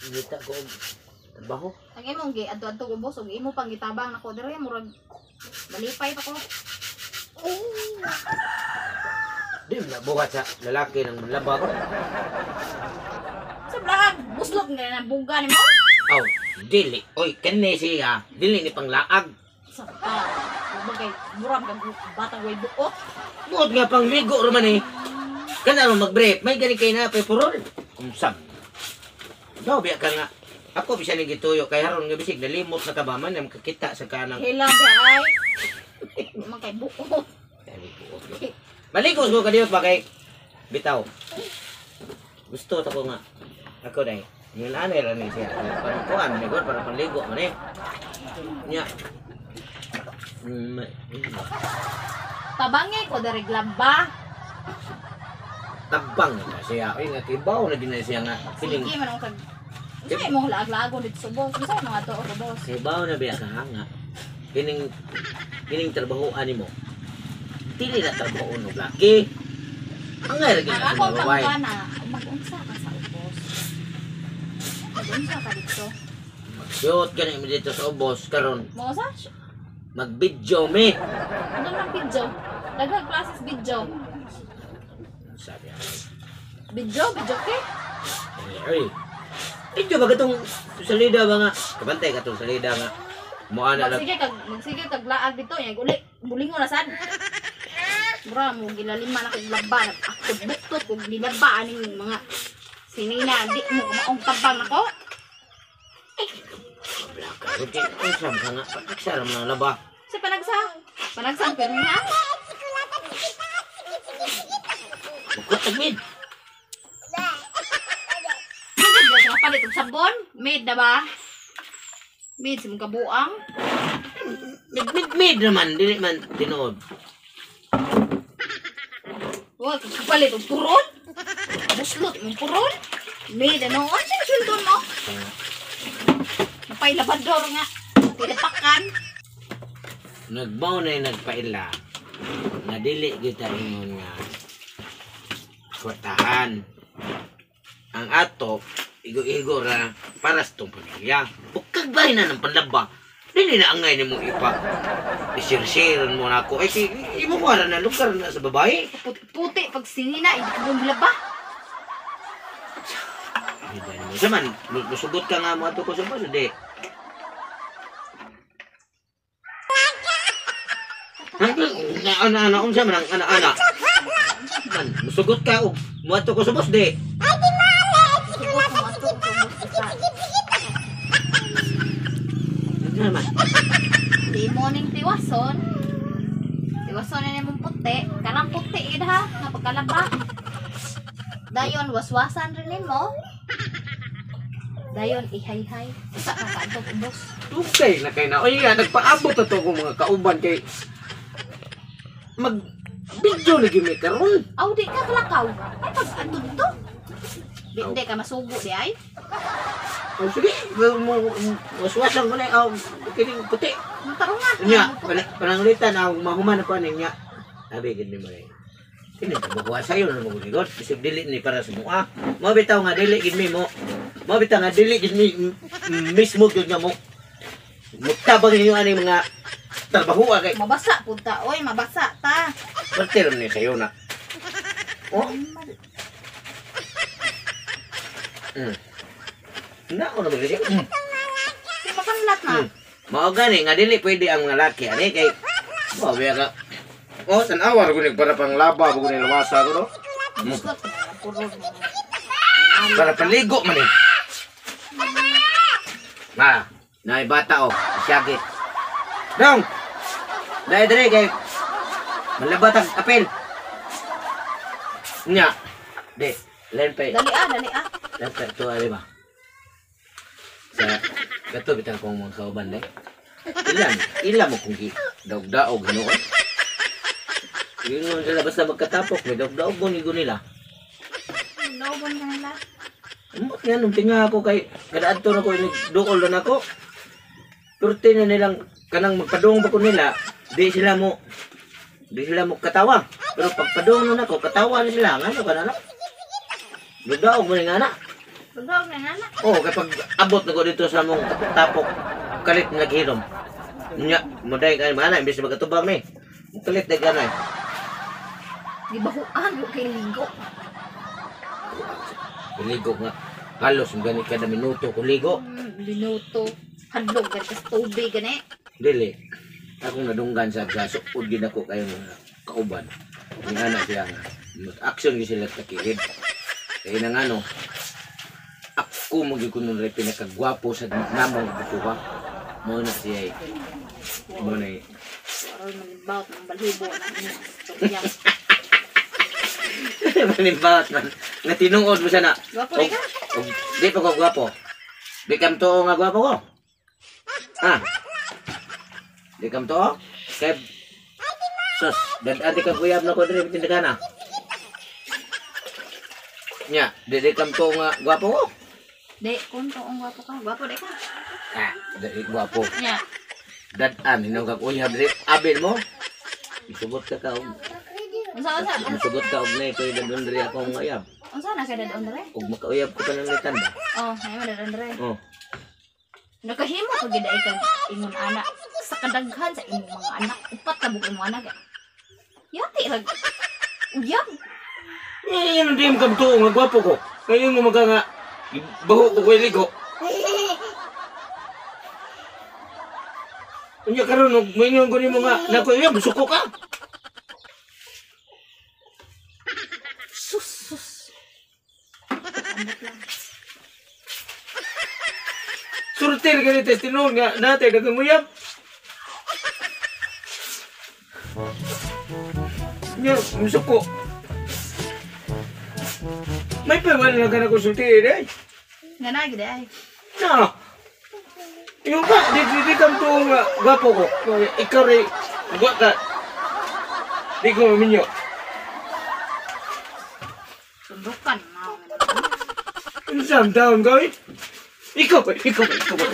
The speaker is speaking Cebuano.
Ngita ko og trabaho. Ang imong gi adto-adto ubos ug imo pang gitabang nako diri murag malipay pa ko. Di mo na buhat sa lalaki ng manlaba ko. Sa blag buslot nga na buga nimo. Aw, dili. Oy, kani siya. Dili ni panglaag. Sa pa. Bagay murag kag batang way buot. Buot nga pang ligo raman eh. Kana mo mag-brief, may gani kay na purol. Unsam. Daw biya ka nga. Ako bisan ni gituyo kay haron nga bisig nalimot na ka ba man makakita sa kanang. Hilang ba ay. Man kay buot. Dali buot. Maligos ko kadiyot ba kay bitaw. Gusto ta ko nga. Ako dai. Yung anay ra ni siya. Parang kuan ni god para panligo man eh. Nya. Mm, Tabangi ko diri glaba. Tabang na siya. Ay nga kibaw na din na siya nga. Feeling Sige man ang kag Unsa imong laag-laagon dito sa ubos? Unsa imong ato og ubos? kibaw na biya ka nga. Kining kining trabaho ani mo. Dili na trabaho og laki. Angay ra gid Ang na sa akong mga babae. pangutana, mag-unsa ka sa ubos? Mag-unsa ka dito? Siyot gani mi dito sa ubos karon. Mo sa? Mag-video mi. Ano man video? Daghang classes video. Sabi ako. Video, video ke? Ay, video ba katong salida ba nga? Kabantay katong salida nga. Muana lang. Magsige kag laag dito, yag uli bulingo na sad. Mura mo gilalima na kog laba, ako buktot kog nilaba aning mga sinina di mo maong tabang nako. Blaka. Kay unsam ka nga pagsaram na laba. Sa panagsa. Panagsa ang pirmi ha. Bukot tagmid. Mugod ka palit og sabon, made na ba? Made sa mong kabuang. Mid mid mid naman dili man tinuod. Wa ka kapalit og puron. Buslot imong puron. Made ano on sa sweldo mo? Napay labador nga. Tinapakan. Nagbaw na yung nagpaila. Nga dili kita ingon nga kwartahan. Ang ato igo-igo ra para sa tong pamilya. Bukag ba na ng panlaba? Dili na angay nimo ipa. I-share-share mo na ako. Ay, si, imo ko na lugar na sa babae. Puti pag sinina, hindi ka mong laba. Ay, dahil mo. Saman, musugot ka nga mo ato ko sa boss, di. Ana, ana, unsa man ang ana, ana. Man, musugot ka og mo ato ko sa boss, di. Sugot mo ato ko sa Ano naman? Di mo ning tiwason. Tiwason na nimong puti. Karang puti gid ha, nga pagkalaba. Dayon waswasan rin nimo. Dayon ihayhay. Usa ka kaadtong ubos. Dugay na kay na. Oy, nga, nagpaabot na to kong mga kauban kay mag video lagi mi karon. Aw di ka kalakaw. Ay pag adto dito. Di, di ka masugo di ay. Oh, sige, waswasan ko na aw kining puti. Ang tarungan. Nya, pananglitan aw mahuman ako ani nya. Abi gid ni mo rin. Kini makuha sayo na mo gud. Bisag dili ni para sa mua. Mo bitaw nga dili gid mi mo. Mo bitaw nga dili gid mi mismo gid nga mo. Mutabang ninyo ani mga trabaho kay Mabasa pud ta oy, mabasa ta. Perte ram ni sayo na. Oh. Na ko na ba siya? Di makanlat na. Mao gani nga dili pwede ang mga laki ani kay mo biya ka. Oh, tan-awa ra gud para pang laba bugo ni lawasa ko no. Buslot na puron. Para paligo man eh. Ma, naay bata oh, siyagit. Dong. Dai diri kay malabat ang apel. Nya. Di, len pa. Dali ah, dali ah. Len pa to ali ba. Sa kato bitang kong mga kauban dai. Ilan, ilan mo kung gi daog-daog hinuon. Ingon sila basta magkatapok, may daog-daog ko nila. Daogon ka nila. Amot nga nung tinga ako kay kada adto na ko duol na nako. Turte na nilang kanang magpadung ba ko nila, di sila mo katawa. Pero pagpadung na nako, katawa na sila ngano ka na na. Daog mo ni nga na. Pagdaog na nana. Oh, kapag abot na ko dito sa mong tapok, kalit na naghirom. Nya, muday ka mana imbes na magatubang ni. Kalit na ganay. Gibahuan ko kay ligo. Ligo nga. Halos gani kada minuto ko ligo. Binuto. Hadlog ka sa tubig gani. Dili. Akong nadunggan sa suod gid ako kayo nga kauban. Ang ana siya nga. Action gyud sila sa kilid. Kaya na nga no, ako mo gyud kuno rin pinakagwapo sa namong butuha. Mo na siya eh. Mo na eh. Aron manibawt ng balhibo na istorya. Manimbat man. Nga tinuod mo siya na. Gwapo rin ka. Di pa ko gwapo. Di kam tuo nga gwapo ko. Ha? Di kam tuo? Kay sus, dad-ati ka kuyab na ko diri tindagan na. Nya, di kam tuo nga gwapo ko. Di, kung toong gwapo ka. Gwapo di ka. Ah, di gwapo. Nya, Dad-an hinog ka kuyab diri. Abil mo. Isugot ka ka og unsa unsa? musugot ka og nay koy dadon diri akong uyab. Unsa na kay dadon dere? Ug makauyab ko pananglitan ba? Oh, ay mo dadon dere. Oh. Nakahimo ko gid ay kag ingon ana sa kadaghan sa imong mga anak, upat ka buok imong anak. Yati rag. Uyab. Eh, ano di mo kam tuo nga gwapo ko. Ngayon mo maga nga baho ko koy ligo. Unya karon og moingon ko nimo nga nako iya musuko ka. Sus sus. Ambot lang. Surtir ka ni tinuod nga natay naganguyab. Nya musuko. May pa wala na ka na konsultihin eh. Nga na gid ay. Na. Yung ka, di kam tuo nga gwapo ko. Ikaw rin, gwa ka. Di ko maminyo. Sundukan mao. Ano sa taon gawin? Ikaw ba? Ikaw ba? Ikaw ba?